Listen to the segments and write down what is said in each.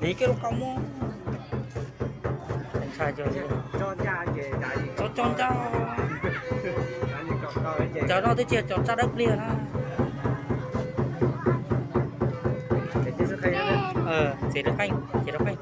Li koj lub qau muab ntshai cov, cov cov ncaj, cov no twb tsis yog cov tsaj dawb pliag na. Txiav rau qeej, txiav rau qeej.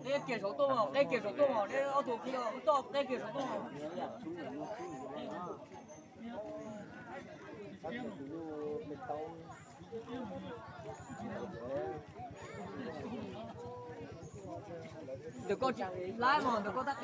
Qeb kiag saum tuaj, qeb kiag saum tuaj, ob tug kwv toj qeb kiag saum tuaj. Ntawm koj tsis laib mas ntawm koj tab.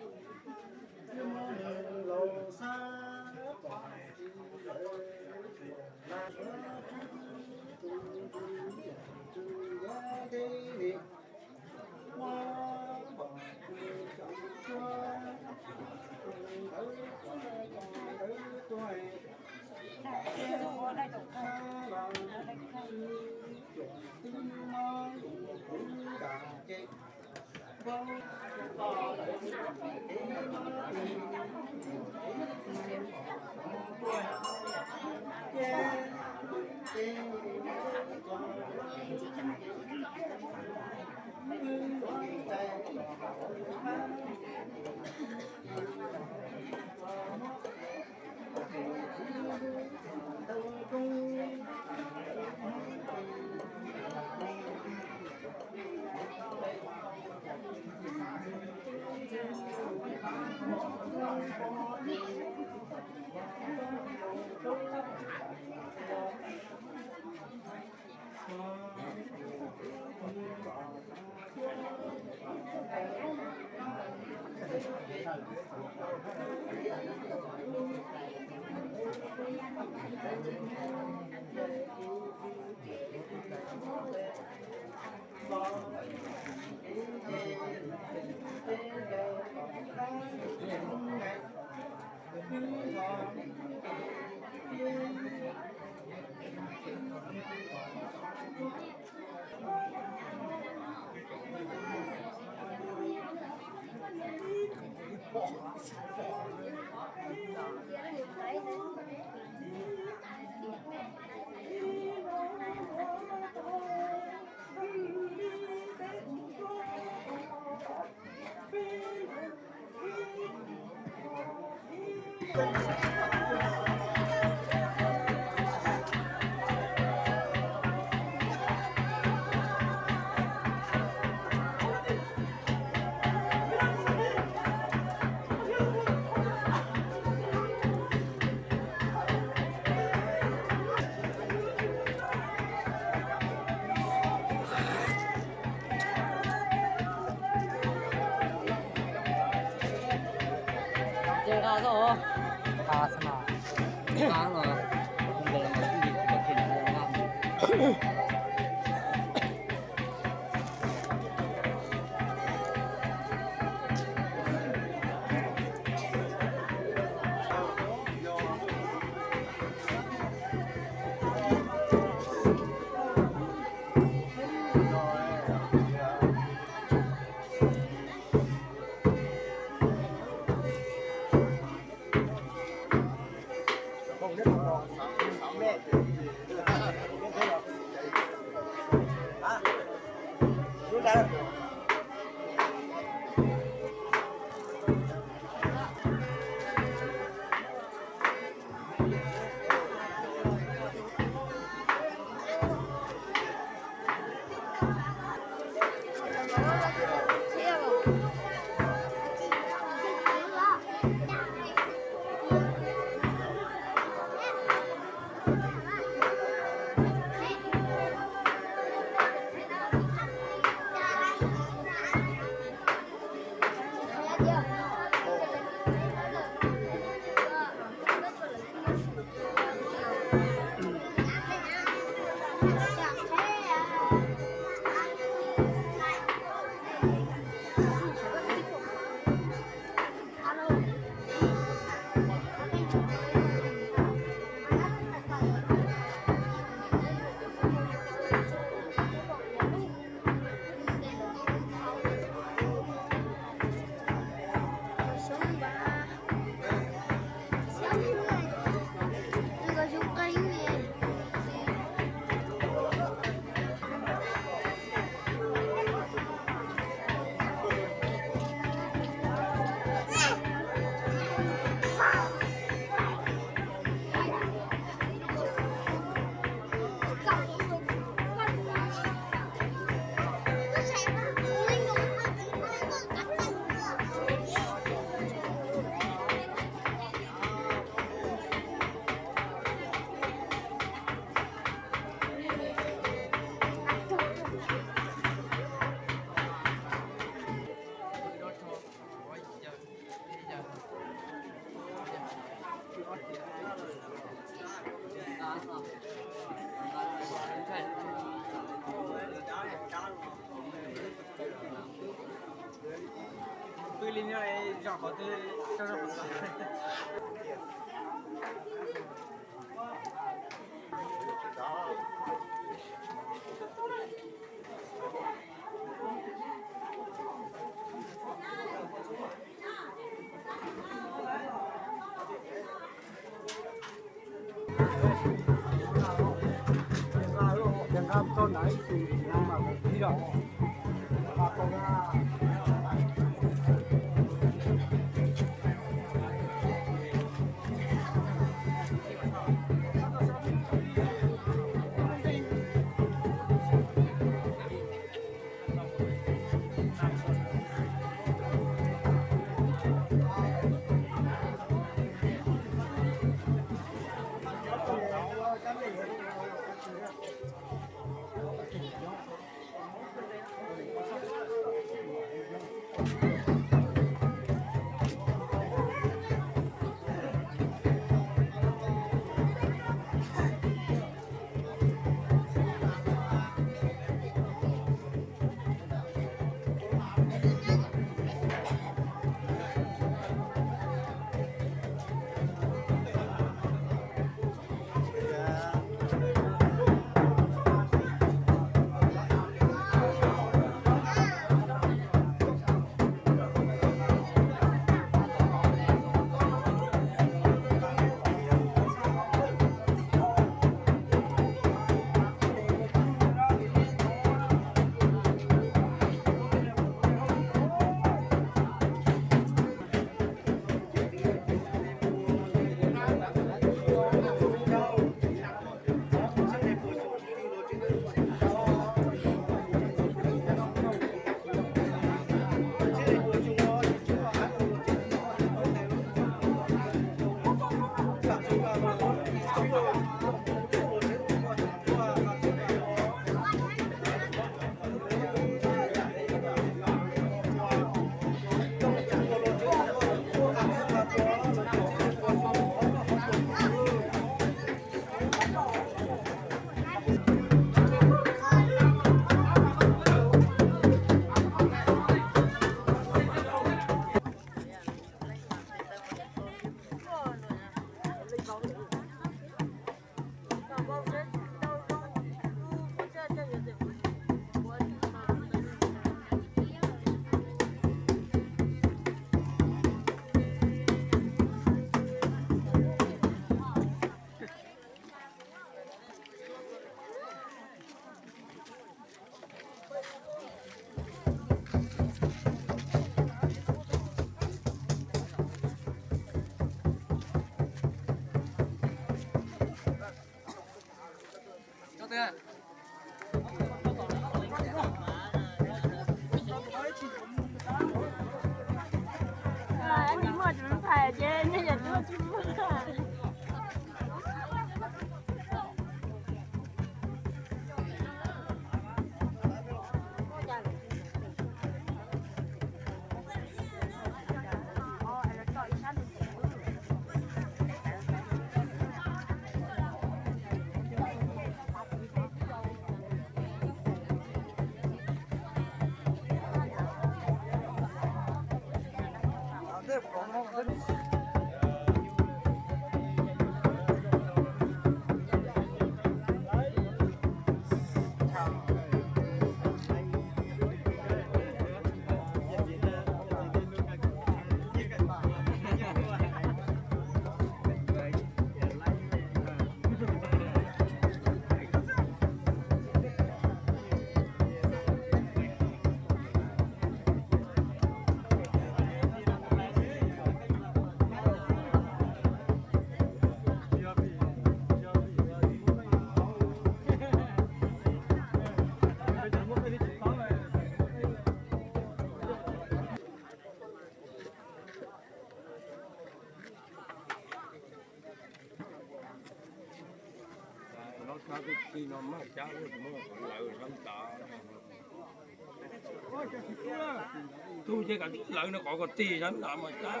Tub ces kav tsij lawv no qhov ko tij sab nrad mas cab,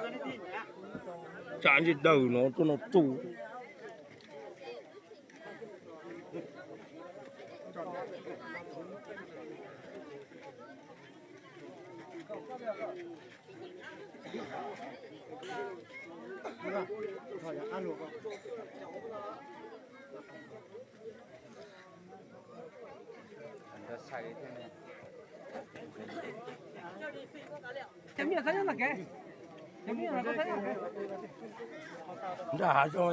tsam ntsej dawm no tuaj no tu. Nram hav zoov,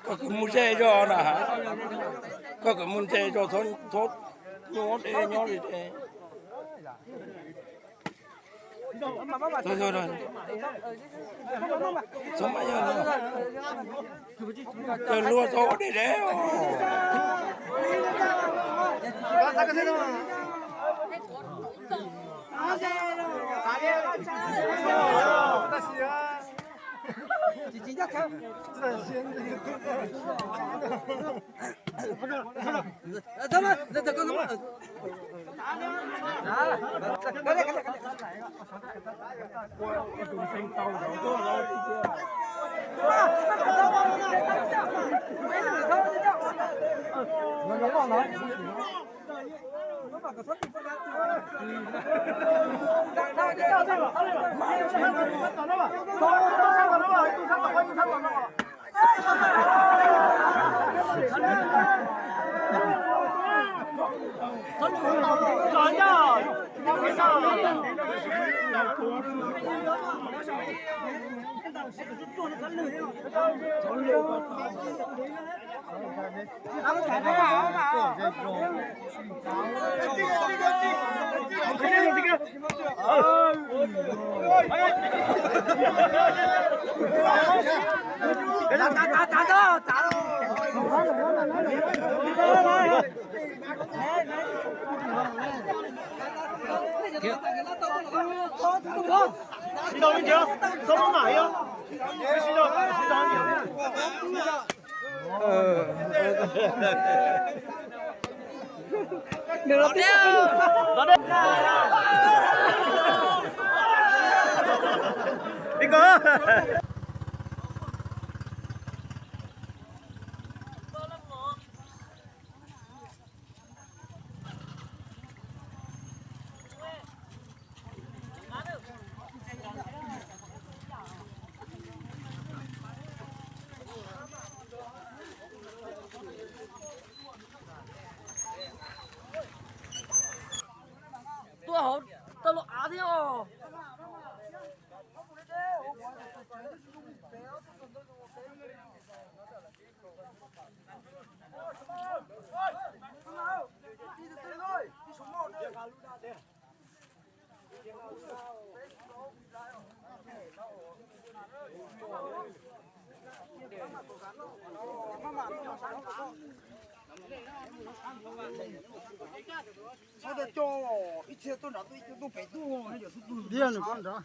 koj kws mus ntshe zog nram hav, koj kws mus ntshe zog txhob nyob deb nyob li. Txhob mas yog, yog luag txhob ua deb deb. Tuaj hauv tau los av thiab os. Ib txhia tuaj nrad tuaj, ib txhia tuaj pem tuaj, nws pom nrad.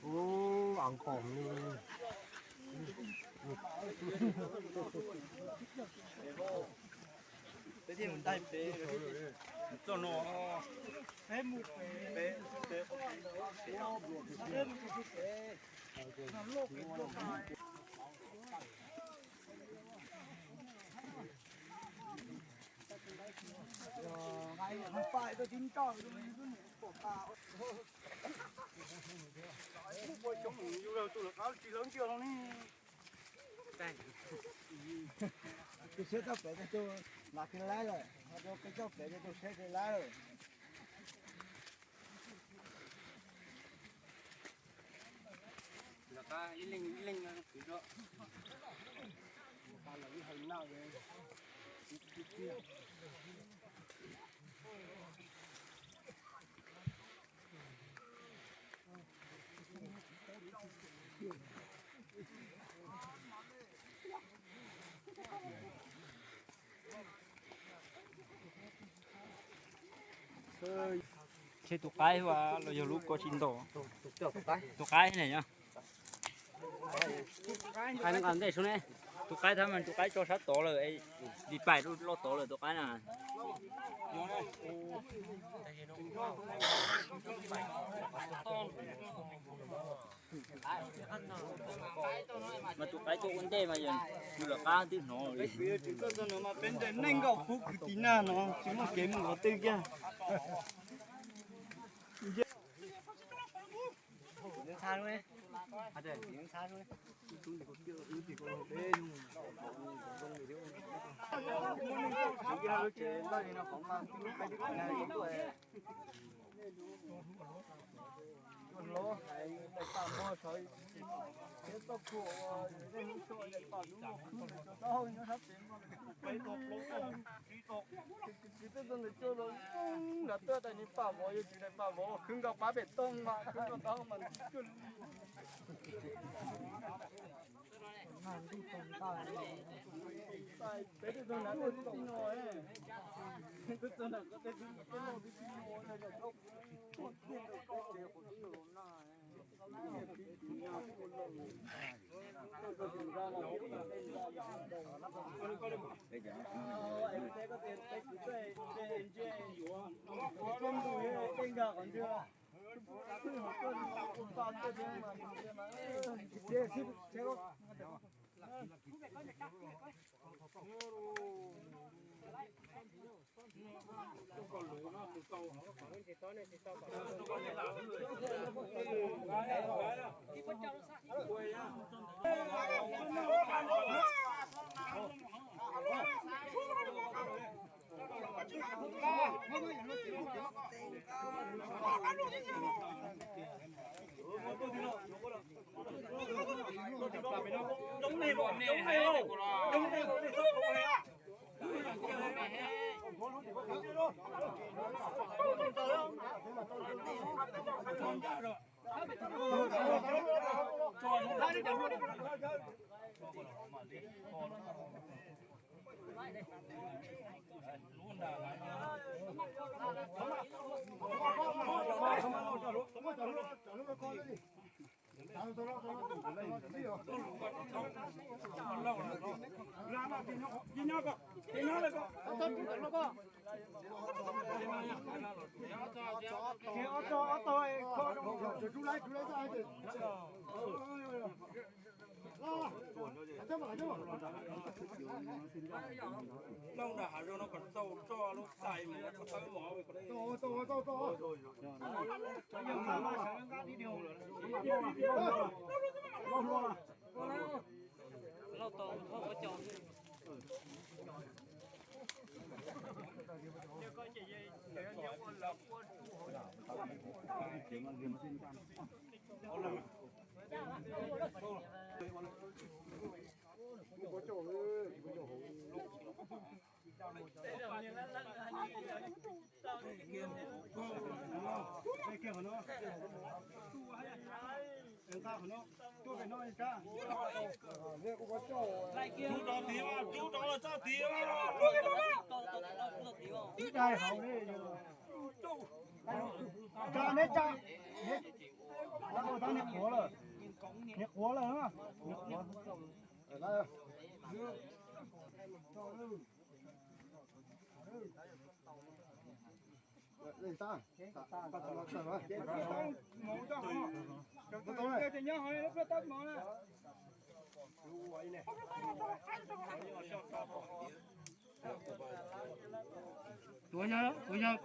Ub, a nqos li. Tus siab txoj pem tus lam kiag laib lawm, ho rau peb txoj pem tus siab kiag laib lawm. Lawv qab ib leeg ib leeg kwv rau. Ces tus qaib los yog lub ko tsis ntaus. Tus qaib ne yog. Tus qaib tab mas tus qaib tso sab tod lawm, dim pais loj tod lawm tus qaib na. Mas tus qaib tuaj ua ntej mas yog tus lawv qab twb hnov li. Peb ntes nees nkaum pub kwv tij nag no tsis muaj kev mus qhov twg kiag. Kwv tij ntawd coj los nram tuaj tais nws pam vov, yog tsis tais pam vov khwv nkaus pab pem toj mas khwv nkaus tau mas. Peb twb txog nram tuaj tib no, twb txog nram ko tej tib no tib no. Noj nram hav zoov no kom tau tso lub tais mus tawb mov. Rub rau tid, rub rau lawm txoj tid. Ib daig hauv li. Tsa neb tsa. Niag quav lawm, niag quav lawm, niag quav. Ua yog, ua yog.